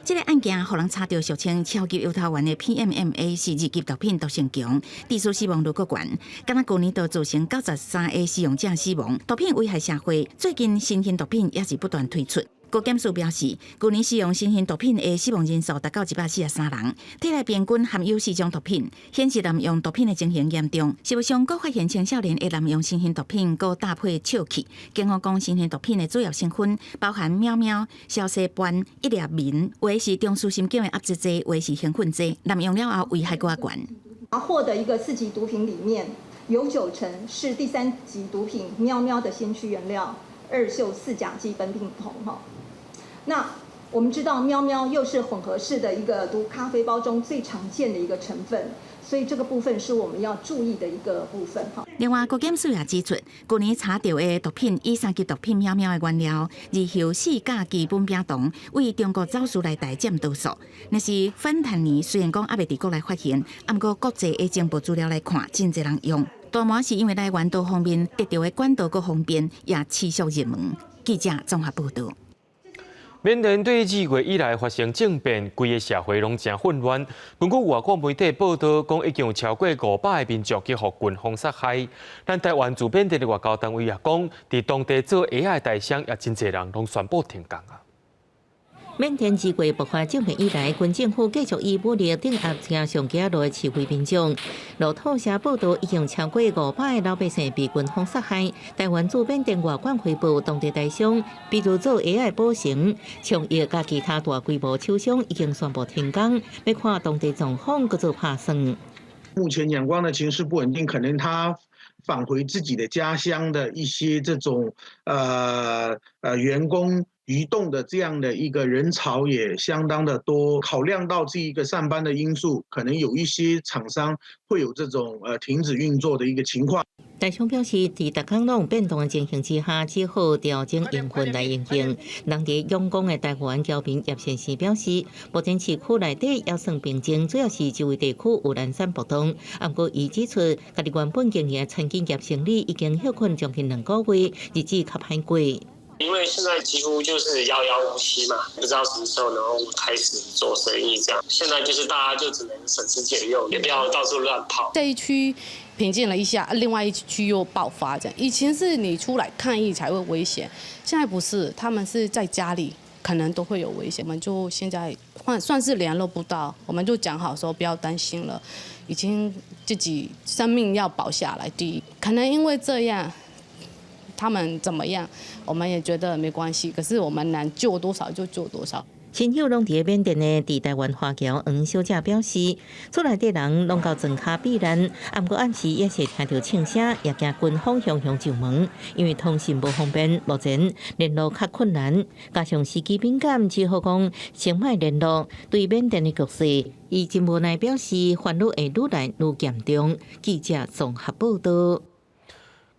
這个案件，予人查著俗稱超級搖頭丸的 PMMA 是二級毒品，毒性強，致死死亡率閣懸。敢若舊年就造成93個使用者死亡，毒品危害社會。最近新型毒品也是不斷推出。高檢署表示，舊年使用新型毒品的死亡人數達到143人，體內平均含有四種毒品，顯示濫用毒品的情形嚴重。實務上，閣發現青少年會濫用新型毒品，閣搭配笑氣。警方講，新型毒品的主要成分包含喵喵、硝西泮、一粒眠，有的是中樞神經的壓制劑，有的是興奮劑，濫用了後危害閣較懸。查獲的一個四級毒品裡面，有9成是第三級毒品喵喵的先驅原料二溴四甲基苯丙酮。哈，那我們知道喵喵又是混合式的一個毒咖啡包中最常見的一個成分，所以這個部分是我們要注意的一個部分。哈。另外，國檢署也指出，舊年查著的毒品以三級毒品喵喵的原料二溴四甲基苯丙酮，為中國走私來台佔多數。若是芬坦尼雖然講猶未佇國內發現，毋過國際的情報資料來看，真濟人用。大麻是因為來源多方面，得著的管道閣方便，也持續熱門。記者綜合報道。緬甸對2月以來發生政變，規个社會攏誠混亂。根據外國媒體報道，講已經有超過500个民眾去予軍方殺害。咱台灣駐緬甸的外交單位也講，佇當地做鞋仔的台商也真濟人攏宣布停工啊。緬甸自過爆發政變以來，軍政府繼續以武力鎮壓正上街路的示威民眾。路透社報道，已經超過500个老百姓被軍方殺害。台灣駐緬甸外管回報，當地台商，比如做鞋仔的寶成、長益佮其他大規模廠商已經宣布停工，欲看當地狀況閣做拍算。目前仰光的情勢不穩定，可能他返回自己的家鄉的一些這種員工移動的這樣的一個人潮也相當的多，考量到這一個上班的因素，可能有一些廠商會有這種停止運作的一個情況。台商表示，佇逐工攏變動的情形之下，只好調整營運來應應。人佇仰光的台灣僑民葉先生表示，目前市區內底猶算平靜，主要是周圍地區有零散暴動。毋過，伊指出，家己原本經營的餐飲業生意已經歇困將近2個月，日子較歹過。因為現在幾乎就是遙遙無期嘛，不知道什麼時候能夠開始做生意。這樣，現在就是大家就只能省吃儉用，也不要到處亂跑。這一區平靜了一下，另外一區又爆發。這樣，以前是你出來抗議才會危險，現在不是，他們是在家裡可能都會有危險。我們就現在算算是聯絡不到，我們就講好說不要擔心了，已經自己生命要保下來第一。可能因為這樣。他們怎麼樣，我們也覺得沒關係。可是我們能救多少就救多少。親友攏佇緬甸的佇台灣華僑黃小姐表示，厝內底人攏到莊跤避難，毋過暗時也是聽著槍聲，也驚軍方雄雄上門，因為通訊無方便，目前聯絡較困難，加上時機敏感，只好講先莫聯絡。對緬甸的局勢，伊真無奈表示，煩惱會愈來愈嚴重。記者綜合報道。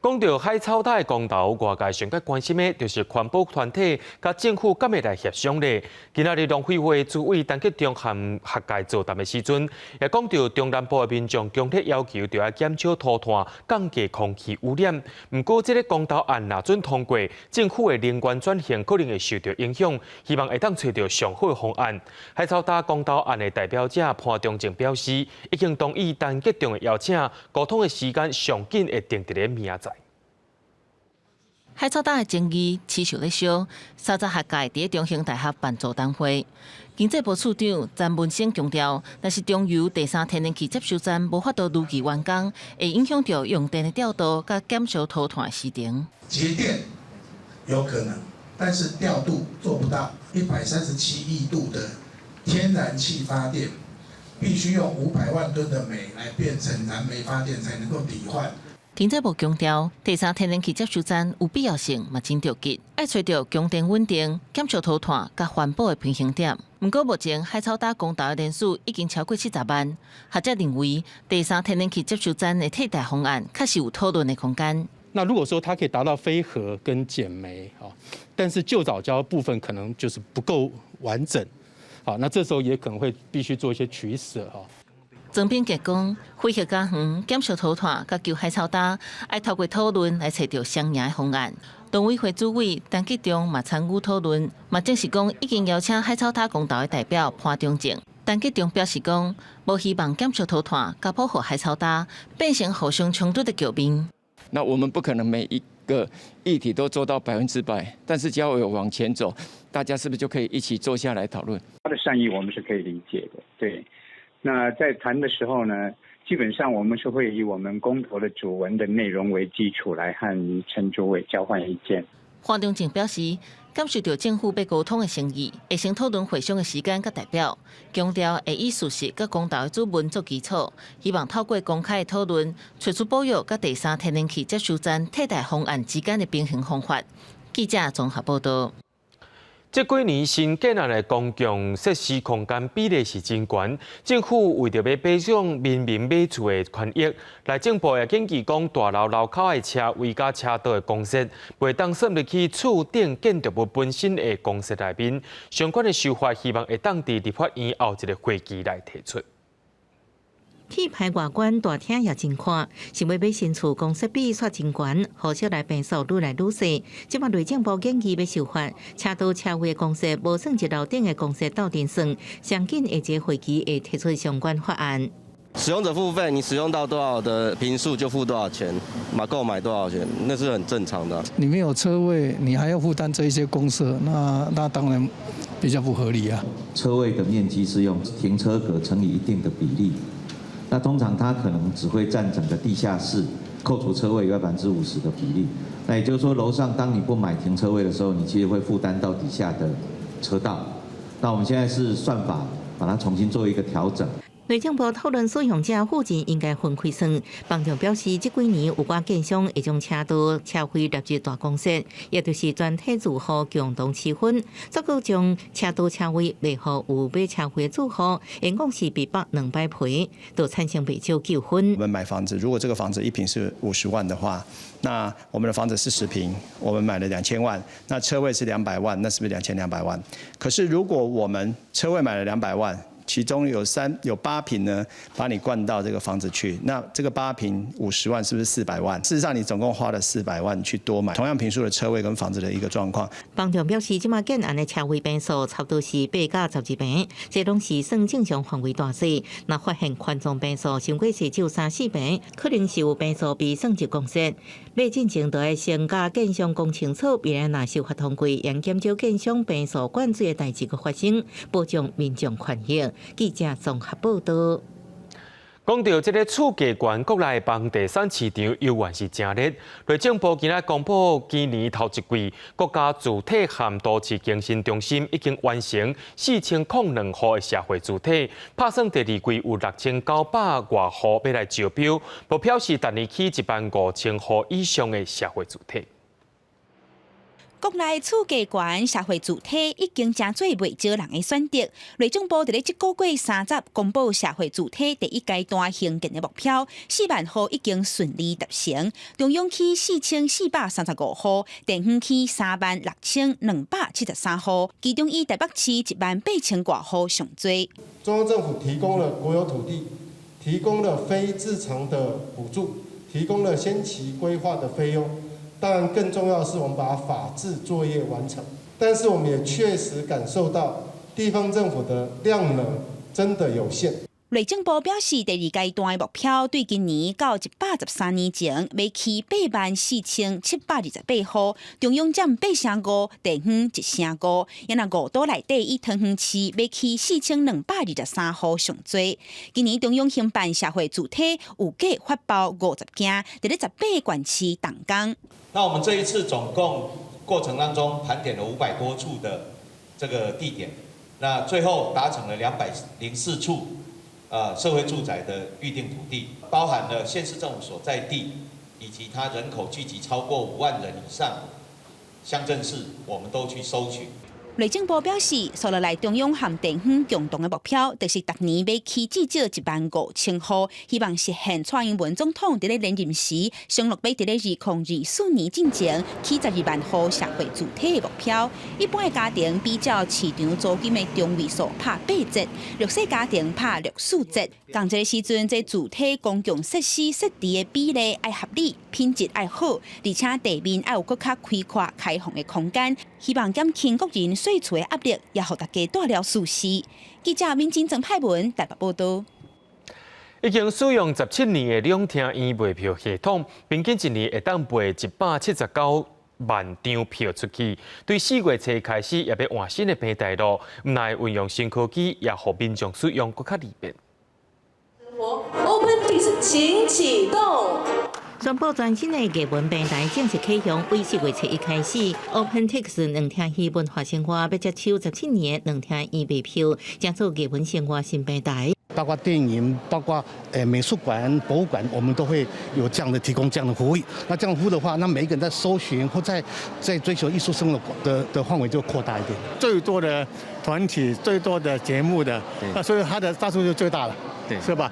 講著海草礁的公投，外界上較關心的，就是環保團體佮政府敢會來協商咧。今仔日農委會主委陳吉仲和學界座談的時陣，也講著中南部的民眾強烈要求，著愛減少塗炭，降低空氣污染。毋過，這个公投案若准通過，政府的能源轉型可能會受著影響。希望會當揣著上好的方案。海草礁公投案的代表者潘忠政表示，已經同意陳吉仲的邀請，溝通的時間上緊會定佇咧明仔載。海草礁的爭議持續咧燒，30學界佇咧中興大學辦座談會。經濟部次長詹文生強調，若是中油第三天然氣接收站無法度如期完工，會影響著用電的調度佮減少塗炭的時程。節電有可能，但是調度做不到。137億度的天然氣發電，必須用500萬噸的煤來變成燃煤發電，才能夠抵換。經濟部強調，第三天然氣接收站有必要性，嘛真著急，愛揣著供電穩定、減少塗炭佮環保的平衡點。毋過目前海草礁公投的人數已經超過70萬，學者認為第三天然氣接收站的替代方案確實有討論的空間。那如果說它可以達到非核跟減煤，但是舊藻礁部分可能就是不夠完整，好，那這時候也可能會必須做一些取捨哈。莊炳傑講，非核家園減少塗炭，佮救海草礁，愛透過討論來揣著雙贏的方案。農委會主委陳吉仲嘛參與討論，嘛證實講已經邀請海草礁公投的代表潘忠政。陳吉仲表示講，無希望減少塗炭，佮保護海草礁變成互相衝突的局面。那我們不可能每一個議題都做到100%，但是只要有往前走，大家是不是就可以一起坐下來討論？他的善意我們是可以理解的，對。那在談的時候呢，基本上我們是會以我們公投的主文的內容為基礎來和陳主委交換意見。黃忠政表示，感受著政府欲溝通的誠意，會先討論會商的時間佮代表，強調會以事實佮公投的主文做基礎，希望透過公開的討論，揣出保育佮第三天然氣接收站替代方案之間的平衡方法。記者綜合報道。這幾年新建案的公共設施空間比例是真懸，政府為著欲保障民民買厝的權益，內政部也建議講，大樓樓跤的車位佮車道的公設，袂當算入去厝頂建築物本身的公設內面。相關的修法，希望會當佇立法院後一個會期來提出。氣派外觀，大廳也真寬，想欲買新厝，公設比煞真懸，予小來坪數愈來愈細。這擺內政部建議欲修法，車道車位的公設無算入樓頂的公設鬥陣算，上緊下一個會期會提出相關法案。使用者付費，你使用到多少的坪數就付多少錢，嘛購買多少錢，那是很正常的。你沒有車位，你還要負擔這一些公設，那當然比較不合理啊。車位的面積是用停車格乘以一定的比例，那通常它可能只會佔整個地下室扣除車位有50%的比例。那也就是說，樓上當你不買停車位的時候，你其實會負擔到底下的車道。那我們現在是算法把它重新做一個調整。內政部討論使用者附近應該分開算。房仲表示，這幾年有寡建商會將車道車費納入大公設，也就是全體住戶共同持分，足夠將車道車位賣予有買車費的住戶，總共是被綁兩擺賠，就產生袂少糾紛。我們買房子，如果這個房子一坪是50萬的話，那我們的房子是10坪，我們買了2000萬，那車位是200萬，那是不是2200萬？可是如果我們車位買了200萬，其中有8坪呢，把你灌到這個房子去，那這個八坪50萬是不是四百萬？事實上，你總共花了四百萬去多買同樣坪數的車位跟房子的一個狀況。房仲表示，這馬建案的車位坪數差不多是8到12坪，這攏是算正常範圍大細。若發現寬敞坪數傷過濟，只有三四坪，可能是有坪數被算入公設。買進前就愛先佮建商講清楚，未來若受罰通過，會減少建商坪數灌水的代誌閣發生，保障民眾權益。記者綜合報道。講到這个厝價懸，國內房地產市場猶原是誠熱。內政部今仔公布，今年頭一季國家住宅和都市更新中心已經完成4002戶的社會住宅，拍算第二季有6900外戶欲來招標，目標是逐年起1萬5千戶以上的社會住宅。國內厝價懸，社會住宅已經成做袂少人的選擇。內政部佇咧這個月30公布社會住宅第一階段興建的目標，4萬戶已經順利達成。中央區4435戶，地方區3萬6273戶，其中以台北市1萬8千外戶上濟。中央政府提供了國有土地，提供了非自償的補助，提供了先期規劃的費用。當然，更重要的是，我們把法制作業完成。但是，我們也確實感受到地方政府的量能真的有限。內政部表示，第二階段的目標對今年到113年前，欲起84,728戶，中央佔8成5，地方1成5。啊若五都內底以桃園市欲起4223戶上濟。今年中央興辦社會住宅有計發包50間，佇咧18個縣市動工。那我們這一次總共過程當中盤點了500多處的這個地點，那最後達成了204處。社會住宅的預定土地，包含了縣市政府所在地，以及它人口聚集超過5萬人以上鄉鎮市，我們都去收取。內政部表示，紲落來中央和地方共同的目標，就是逐年欲起至少1萬5千戶，希望實現蔡英文總統佇咧連任時，承諾欲佇咧2024年進前起12萬戶社會住宅的目標。一般的家庭比較市場租金的中位數拍8折，弱勢家庭拍六四折。仝一个時陣，這住宅公共設施設置的比例愛合理，品質愛好，而且地面愛有閣較開闊開放的空間，希望減輕國人稅厝的壓力，也予大家蹛了舒適。記者民進曾派文台北報道。已經使用17年的兩廳院賣票系統，平均一年會當賣179萬張票出去。對4月初開始，也欲換新的平台囉，毋但運用新科技，也予民眾使用閣較利便。 OpenTix 請啟動。宣布全新的藝文平台正式啟用，為4月7日開始，OpenTix 兩廳院文化生活欲接手17年兩廳院賣票，將做藝文生活新平台。包括電影，包括美術館、博物館，我們都會有這樣的提供這樣的服務。那這樣服務的話，那每一個人在搜尋或在追求藝術生活的範圍就擴大一點。最多的團體、最多的節目的，那所以它的大數據就最大了，對，是吧？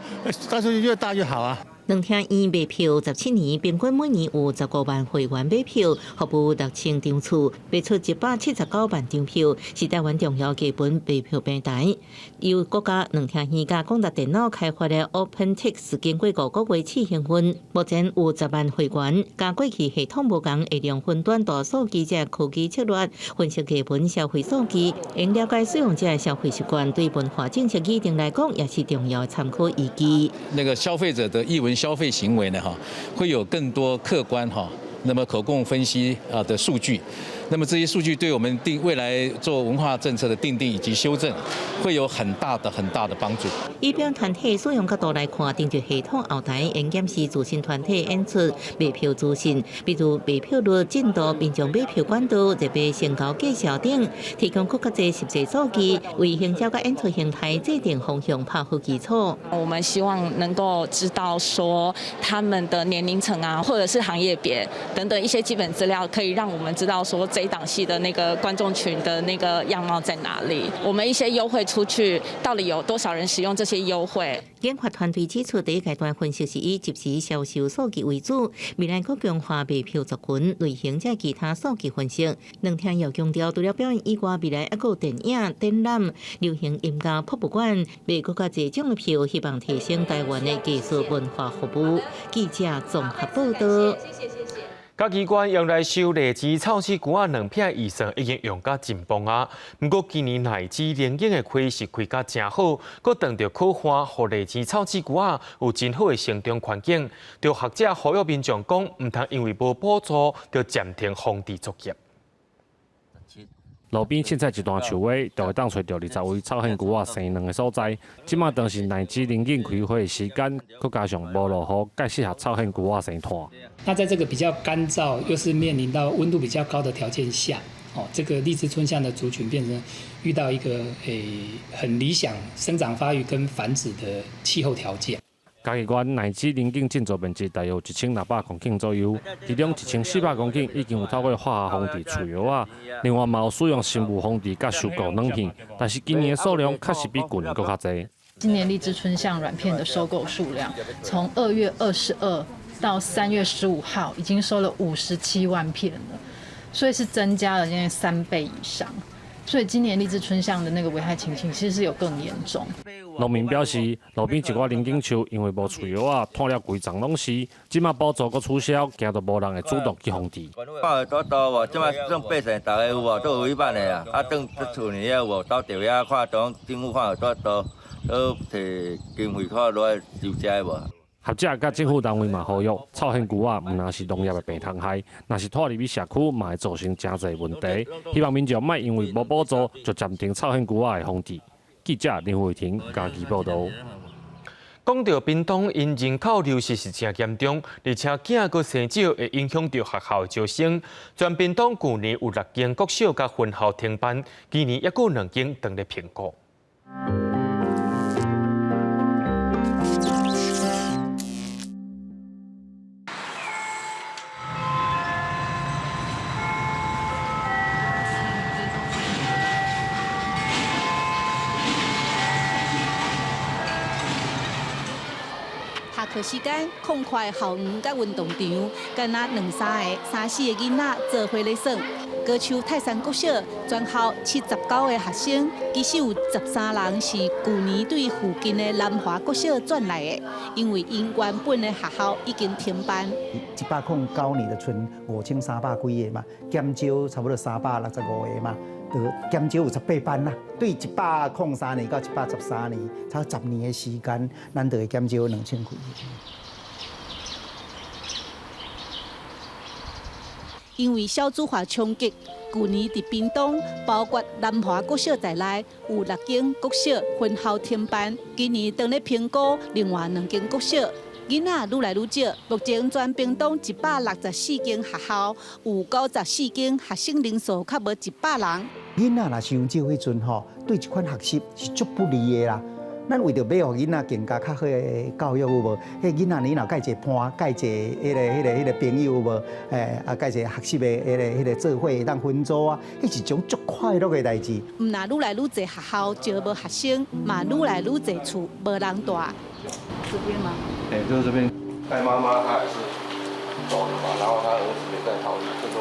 大數據越大越好啊。兩廳院賣票17年，平均每年有15萬會員買票，服務6000場次，賣出179萬張票，是台灣重要藝文賣票平台。由國家兩廳院佮廣達電腦開發的 OpenTix 經過5個月試營運，目前有10萬會員。佮過去系統無仝，會用雲端大數據這科技策略分析藝文消費數據，用了解使用者的消費習慣，對文化政策擬定來講也是重要的參考依據。那個消費者的藝文消費行為呢？哈，會有更多客觀哈，那麼可供分析啊的數據。那麼這些數據對我們定未來做文化政策的訂定以及修正，會有很大的很大的幫助。以表演團體使用角度來看，登入系統後台應檢視自身團體演出賣票資訊，比如賣票率、進度、民眾買票管道、熱賣成交價數等，提供閣較濟實際數據，為行銷佮演出形態制定方向拍好基礎。我們希望能夠知道說他們的年齡層啊，或者是行業別等等一些基本資料，可以讓我們知道說這一檔戲的那個觀眾群的那個樣貌在哪裡？我們一些優惠出去，到底有多少人使用這些優惠？研發團隊指出，第一階段分析是以即時銷售數據為主，未來閣強化賣票族群類型這其他數據分析。兩廳又強調，除了表演以外，未來猶閣有電影、展覽、流行音樂、博物館，賣閣較濟種的票，希望提升台灣的藝術文化服務。記者綜合報道。嘉義縣用來收荔枝臭死龜仔卵片預算已經用甲盡崩啊！毋過今年荔枝靈境的開是開甲誠好，閣當著苦旱，予荔枝臭死龜仔有真好的生長環境。著學者呼籲民眾講，毋通因為無補助就暫停防治作業。路邊凊彩一段樹尾，就會當揣著20位臭仙龜仔生卵的所在。這馬當是荔枝靈境開花的時間，閣加上無落雨，較適合臭仙龜仔生湠。那在這個比較乾燥，又是面臨到溫度比較高的條件下，哦，這個荔枝椿象的族群變成遇到一個很理想生長發育跟繁殖的氣候條件。嘉義縣荔枝靈境種植面積大約有1600公頃左右，其中1400公頃已經有透過化學防治除藥仔，另外嘛有使用生物防治佮收購卵片，但是今年的數量確實比舊年閣較濟。今年荔枝椿象卵片的收購數量，從2月22到3月15號，已經收了57萬片了，所以是增加了將近3倍以上。所以今年荔枝椿象的那個危害情形，其實是有更嚴重。農民表示，路邊一寡靈境樹因為無除藥仔，湠了規叢攏是，這馬補助閣取消，驚著無人會主動去防治。看多多無？這馬算百姓逐家有無？都有違反的啊！啊，轉厝裡遐有無？兜著遐看，當政府看有多多，都提經費看落來收這個無？學者佮政府單位嘛呼籲，臭仙龜仔毋但是農業的病蟲害，若是拖入去社區，嘛會造成誠濟問題。希望民眾莫因為無補助就暫停臭仙龜仔的防治。記者林慧婷嘉義報導。講到屏東，𪜶人口流失是誠嚴重，而且囝閣生少，會影響著學校的招生。全屏東舊年有6間國小佮分校停辦，今年猶閣有2間當咧評估。下課時間，空曠校園佮運動場，敢若兩三个、三四个囡仔做伙咧耍。高丘泰山國小全校79個學生，其實有13人是舊年對附近的南華國小轉來的，因為𪜶原本的學校已經停辦。109年就賰5300幾個嘛，減少差不多365個嘛，就減少有18班啦。對103年到113年，差不多10年的時間，咱就會減少2000幾個。因為少子化衝擊，舊年佇屏東，包括南華國小在內，有6間國小分校停辦。今年當咧評估，另外2間國小囡仔愈來愈少。目前全屏東164間學校，有94間學生人數較無100人。囡仔若傷少彼陣吼，對這款學習是足不利的啦。咱為著欲予囡仔更加較好的教育有無？彼囡仔你若佮一個伴，佮一個彼個朋友有無？啊，佮一個學習的彼個做伙會當分組啊，彼是一種足快樂的代誌。毋若愈來愈濟學校招無學生，嘛愈來愈濟厝無人蹛。這邊嗎？欸，就是這邊。賴媽媽她還是走了嘛，然後他兒子也在逃離，這都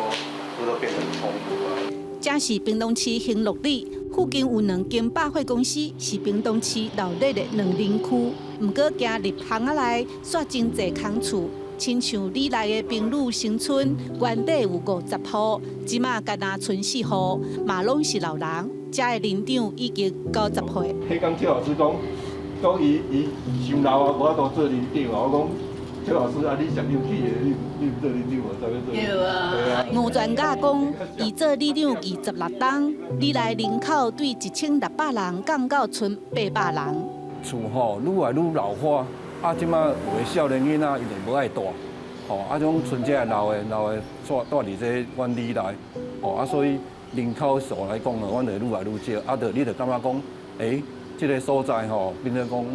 這都變成衝突了。這是屏東市興樂里附近有兩間百貨公司，是屏東市鬧熱的兩人區。毋過行入巷仔內，煞真濟空厝，親像里內的平女新村，原底有50戶，這馬干焦賰四戶，嘛攏是老人。遮的年長已經90歲。彼工趙老師講，講伊伊傷老啊，無法度做里長啊。我講趙老師啊，你上了起的，你你毋做里長無？啥欲做？對啊。吳專家講，伊做里長26冬，里內人口對1600人降到賰800人。厝吼愈來愈老化，啊，這馬有的少年囡仔伊就無愛蹛，吼，啊，種賰這老的老的蹛蹛佇這阮里內，吼，啊，所以人口數來講呢，阮就愈來愈少，啊，就你就感覺講，欸，這个所在吼，變做講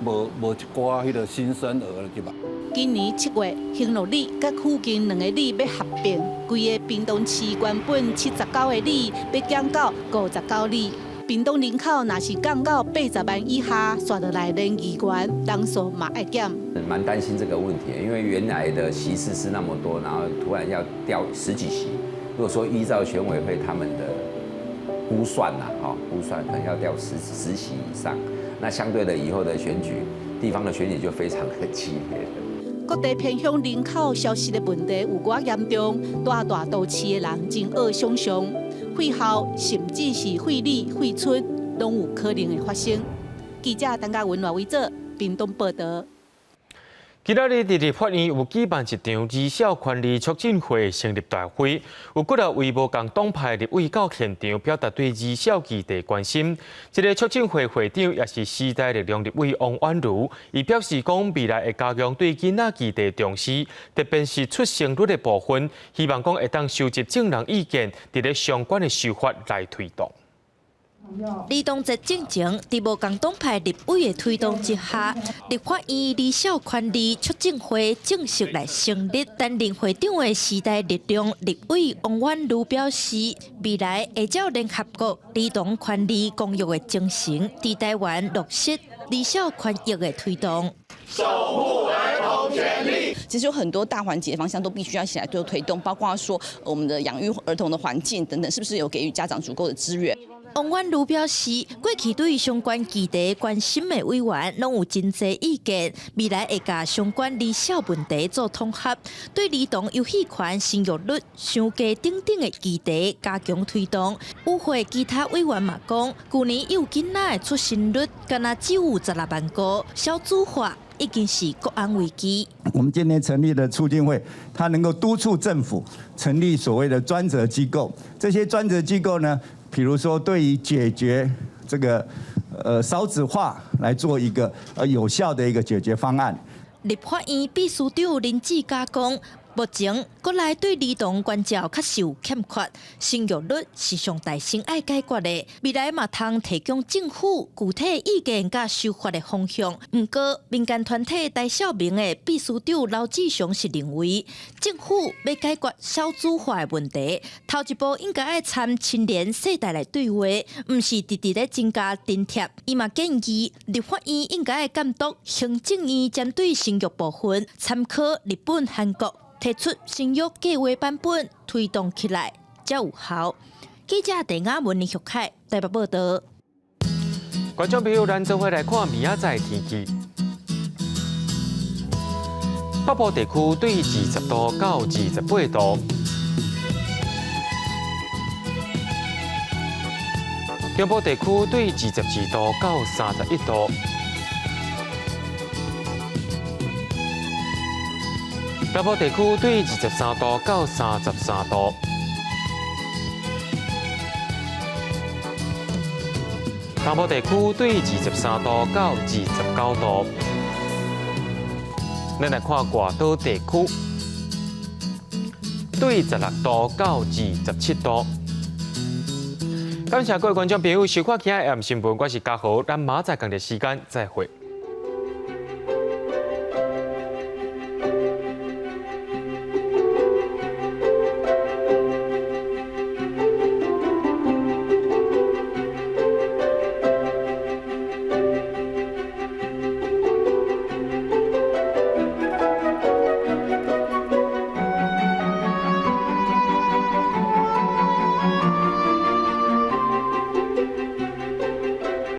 無無一寡彼个新生兒入來。今年7月，興樂里佮附近兩個里欲合併，規个屏東市原本79個里，欲減到59里。屏東人口若是降到80萬以下，紲落來連議員人數嘛愛減。蠻擔心這個問題，因為原來的席次是那麼多，然後突然要掉十幾席。如果說依照選委會他們的估算啦，哈，估算可能要掉十席以上，那相對的以後的選舉，地方的選舉就非常的激烈。各地偏鄉人口消失的問題有偌嚴重，蹛大都市的人真惡想像，廢校甚至是廢里廢村，攏有可能會發生。記者陳嘉文、賴偉哲，屏東報導。今仔日佇立法院有舉辦一場兒少權利促進會成立大會，有幾若位無仝黨派立委到現場表達對兒少議題關心。這个促進會會長也是時代力量立委王婉嫠，伊表示講未來會加強對囡仔議題重視，特別是出生率的部分，希望講會當收集眾人意見，佇咧相關的修法來推動。兒童節進前，佇無仝黨派立委的推動之下，立法院兒少權利促進會正式來成立。擔任會長的時代力量立委王婉嫠表示，未來會照聯合國兒童權利公約的精神，佇台灣落實兒少權益的推動。守護兒童權利。其實有很多大環節方向都必須要一起來做推動，包括說我們的養育兒童的環境等等，是不是有給予家長足夠的資源？王婉嫠表示，過去對相關議題關心的委員攏有真濟意見，未來會共相關兒少問題做統合，對兒童遊戲權、生育率傷低等等的議題加強推動。與會其他委員嘛講，舊年有囡仔的出生率，干焦只有16萬個，少子化已經是國安危機。我們今年成立的促進會，它能夠督促政府成立所謂的專責機構，這些專責機構呢，比如說，對於解決這個少子化來做一個有效的一個解決方案。立法院秘書長林志嘉講，目前國內對兒童關照確實有欠缺，生育率是上大先愛解決的。未來嘛通提供政府具體意見佮修法的方向。毋過民間團體台少盟的秘書長劉志祥是認為，政府欲解決少子化的問題，頭一步應該愛參青年世代來對話，毋是直直咧增加津貼。伊嘛建議立法院應該愛監督行政院針對生育部分，參考日本、韓國。提出生育計畫版本，推動起來才有效。記者鄭雅文、林玉凱台北報導。觀眾朋友，咱做伙來看明仔載天氣。北部地區對20度到28度，中部地區對22度到31度。南部地區對23度到33度，東部地區對23度到29度。咱來看外島地區，對16度到27度。感謝各位觀眾朋友收看今仔日新聞，我是嘉豪，咱明仔載仝個時間再會。